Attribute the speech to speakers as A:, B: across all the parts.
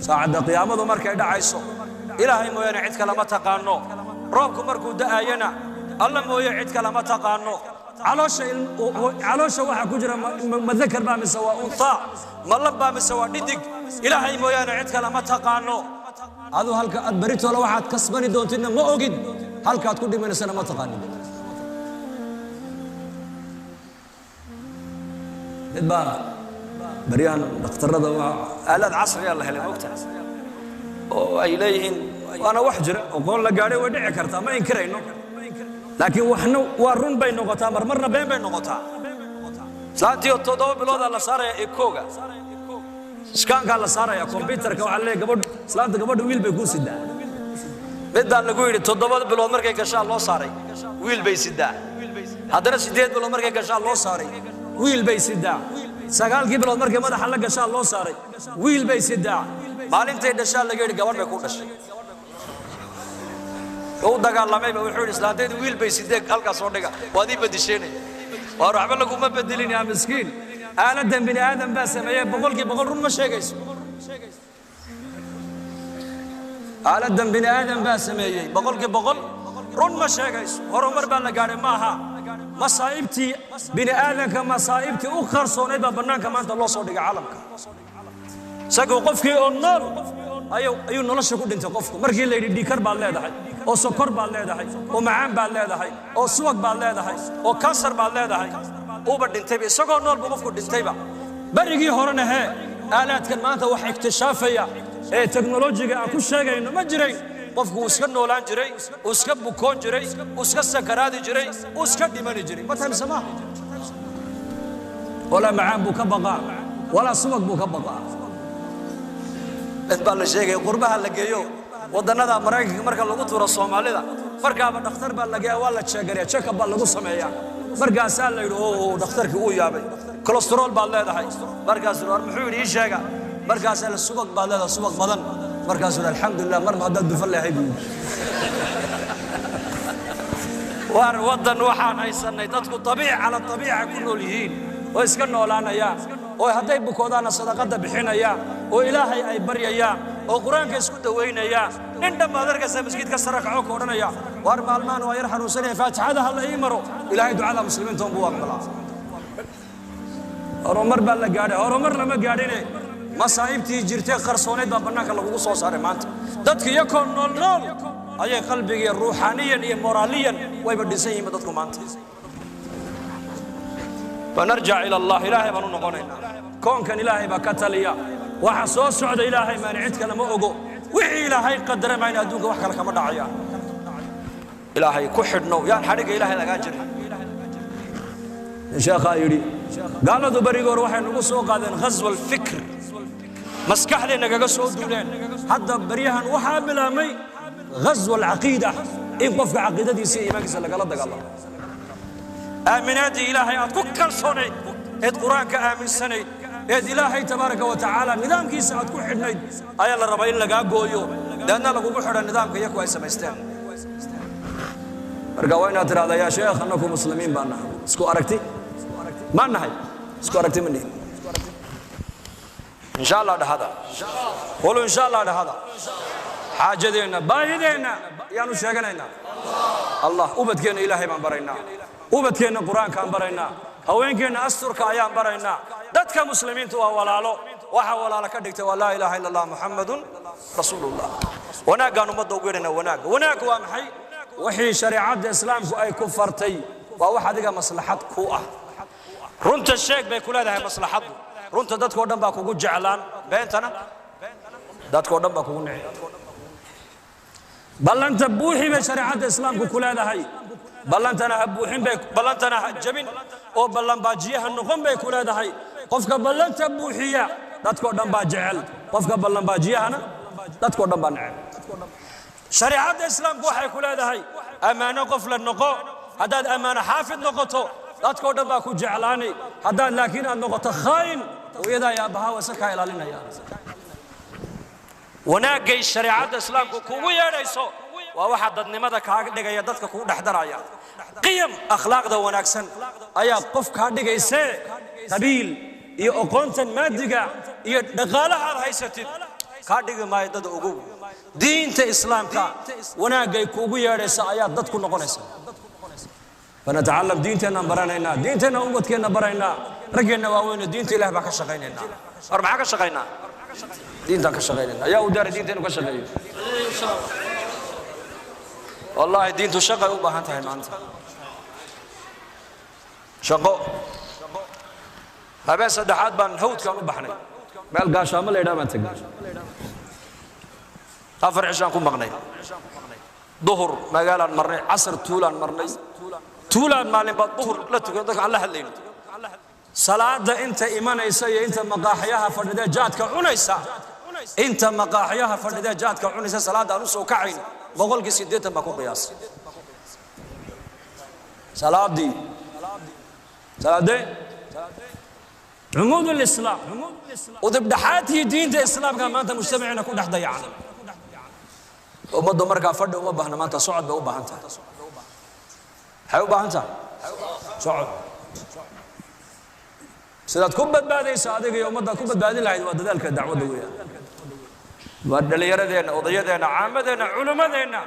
A: Saacadda qiyaamadu markay dhacayso Ilaahay mooyaane cid kale ma taqaano. Roobku markuu da'ayana Alla mooye cid kale ma taqaano. Caloosha waxaa ku jira ma dakar baa mise waa unthaa, ma lab baa mise waa dhidig, Ilaahay mooyaane cid kale ma taqaano. Aduu halka aad baritoola waxaad kasbani doontidna ma ogid, halkaad ku dhimanaysana ma taqaanin. Mid baa baryahan dhakhtarrada waa aalaad casriya la helay, moogta oo ay leeyihiin waana wax jira, oqoon la gaadhay way dhici kartaa, ma inkirayno, laakiin waxna waa run bay noqotaa, marmarna been bay noqotaa. Islaantii oo 7 biloodaa la saaraya ekooga, iskaankaa la saaraya, kombyutarka waxaa leeyahay gabadh, islaanta gabadha wiil bay kuu sidaa. Midbaa lagu yidhi 7 bilood markay gashaa loo saaray, wiil bay sidaa. Haddana 8 bilood markay gashaa loo saaray, wiil bay sidaa. 9kii bilood markay madaxa la gashaa loo saaray, wiil bay sidaa. Maalintay dhashaa laga yidhi gabadh bay ku dhashay. U dagaalamayba wuxuu yidhi islaantaydu wiil bay sidee, halkaas soo dhiga, waad ii bedisheenaya. Waar waxba laguma bedelin yaa miskiin. Aaladdan bini aadam baa sameeyey, 100% run ma sheegayso. Aaladdan bini aadam baa sameeyey, 100% run ma sheegayso. Horumar baa la gaadhay maaha. Masaa'ibtii bini aadamka, masaa'ibtii u qarsoonayd baa bannaanka maanta loo soo dhigay caalamka. Isagoo qofkii oo nool ayuu nolosha ku dhintay qofku. Markii la yidhi dhiikar baad leedahay, oo sokor baad leedahay, oo macaan baad leedahay, oo subag baad leedahay, oo kansar baad leedahay, uuba dhintayba. Isagoo nool buu qofku dhintayba. Berigii horena hee aalaadkan maanta wax iktishaafaya ee teknolojiga aan ku sheegayno ma jirayn. Qofku wuu iska noolaan jiray, uu iska bukoon jiray, uu iska sakaraadi jiray, uu iska dhimani jiray. Ma tahay mise maaha? Walaa macaan buu ka baqaa, walaa subag buu ka baqaa. Mid baa la sheegaya qurbaha la geeyo waddannada Maraykanka, marka lagu tuuro Soomaalida markaaba dhakhtar baa la geeya, waa la jeegariya, check-up baa lagu sameeyaa. Markaasaa la yidhi oo dhakhtarkii uu yaabay, kolestarool baad leedahay. Markaasuu war muxuu yidhi ii sheega. Markaasaa la subag baad leedahay, subag badan. Markaasuu yidhi alxamdulilah, marba haddaad dufan leehay buu yidhi. Waar waddan waxaan haysannay dadku tabiic cala tabiica ku nool yihiin oo iska noolaanayaan, oo hadday bukoodaanna sadaqadda bixinayaan, oo Ilaahay ay baryayaan, oo Qur-aanka isku dawaynayaan. Nin dhan baad arkaysaa masjidka sare kaco ka odhanaya waar maalmahan waa yar xanuunsanaya, faatixada ha la ii maro. Ilaahay ducada muslimiinta un buu aqbalaa. Horumar baa la gaadhay, horumar lama gaadhine masaa'ibtii jirtay qarsoonayd baa bannaanka lagugu soo saaray maanta. Dadka iyakoo nool nool ayay qalbiga ruuxaaniyan iyo moraaliyan wayba dhisan yihiin dadku maanta. Fanarjac ila Allah, Ilaahay baan u noqonaynaa. Koonkan Ilaahay baa ka taliya. Waxa soo socda Ilaahay maani cid kale ma ogo. Wixii Ilaahay qadara mayna adduunka wax kale kama dhacayaan. Ilaahay ku xidhnow, yaan xadhigga Ilaahay lagaa jirin. Sheekhaa yidhi gaaladu berigii hore waxay nagu soo qaadeen ghaswa alfikr, maskaxday nagaga soo duuleen. Hadda baryahan waxaa bilaabmay ghaswa alcaqiida, in qofka caqiidadiisa iyo iimaankiisa lagala dagaalamo. Aaminaaddii Ilaahay aad ku kalsoonayd, eed Qur-aanka aaminsanayd, eed Ilaahay tabaaraka wa tacaala nidaamkiisa aad ku xidhnayd ayaa la rabaa in lagaa gooyo, deedna lagugu xidho nidaamka iyaku ay samaysteen. Marka waa inaad tidhahdaa yaa sheekh, annaku muslimiin baan nahay, isku aragti ma nahay, isku aragti ma nihin. Insha Allah dhahada, qulu insha Allah dhahada. Xaajadeenna, baahideenna ayaanu sheeganaynaa Allah. Ubadkeenna Ilaahay baan baraynaa, ubadkeenna Qur-aankaan baraynaa, haweenkeenna asturka ayaan baraynaa. Dadka muslimiintu waa walaalo. Waxa walaalo ka dhigtay waa laa ilaaha illa Allah Muxammadun rasuulullah. Wanaaggaan ummadda ugu yeedhana wanaagga. Wanaagga waa maxay? Wixii shareecadda islaamku ay ku fartay waa wax adiga maslaxad ku ah. Runta sheeg bay ku leedahay maslaxaddu. Runta dadkoo dhan baa kugu jeclaan, beentana dadkoo dhan baa kugu nici. Ballanta buuxi bay shareecadda islaamku ku leedahay. Ballantana ha buuxin bay, ballantana ha jabin oo ballanbaajiyaha noqon bay ku leedahay. Qofka ballanta buuxiya dadkoo dhan baa jecel, qofka ballanbaajiyahana dadkoo dhan baa neceb. Shareecadda islaamku waxay ku leedahay ammaano qof la noqo. Haddaad ammaano xaafid noqoto dadkoo dhan baa ku jeclaani. Haddaad laakiin aad noqoto khaa'in, hooyadaa iyo aabbahaa wase kaa ilaalinaya. Wanaaggay shareecadda islaamku kugu yeedhayso waa waxa dadnimada kaaga dhigaya, dadka kugu dhex daraya. Qiyam akhlaaqda wanaagsan ayaa qof kaa dhigaysee. Qabiil iyo oqoontan maadiga iyo dhaqaalaha aad haysatid Kaa dhigi maayo dad ogow. Diinta islaamka wanaagay kuugu yeedhaysa ayaad dad ku noqonaysa. Fanatacalam, diinteennan baranaynaa, diinteenna ubadkeenna baraynaa, raggeenna waaweyne diinta Ilaah baan ka shaqaynaynaa. War maxaa ka shaqaynaa? Diintaan ka shaqaynayna. Ayaa u daaray diinta inuu ka shaqeeyo? Wallaahi diintu shaqay u baahan tahay maanta, shaqo. Habeen saddexaad baan hawdkaan u baxnay, meel gaashaamo la yidhaha baan tegnay. 4 cishaan ku maqnay. Duhur magaalaan marnay, casar tuulaan marnay, tuulaan maalin baa duhur la tukan, dadka aan la hadlayno. Salaada inta imanaysa iyo inta maqaaxyaha fadhidee jaadka cunaysa, inta maqaaxyaha fadhidee jaadka cunaysa salaada aan u soo kacayn 80% baa ku qiyaasay. Salaadii, salaadee cumuud lislaam, udibdhaxaadkii diinta islaamka maanta mujtamaciina ku dhex dayacan. Ummaddu markaa fadhi uma baahna maanta, socod bay u baahan tahay. Maxay u baahan tahay? Socod. Sidaad ku badbaadaysa adiga iyo ummaddaad ku badbaadin lahayd waa dadaalka dacwadda weeyaan. Waa dhallinyaradeenna, odayadeenna, caamadeenna, culimmadeenna,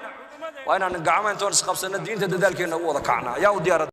A: waa inaan gacmo intoon isqabsanno diinta dadaalkeenna ugu wada kacnaa. Yaa u diyaara?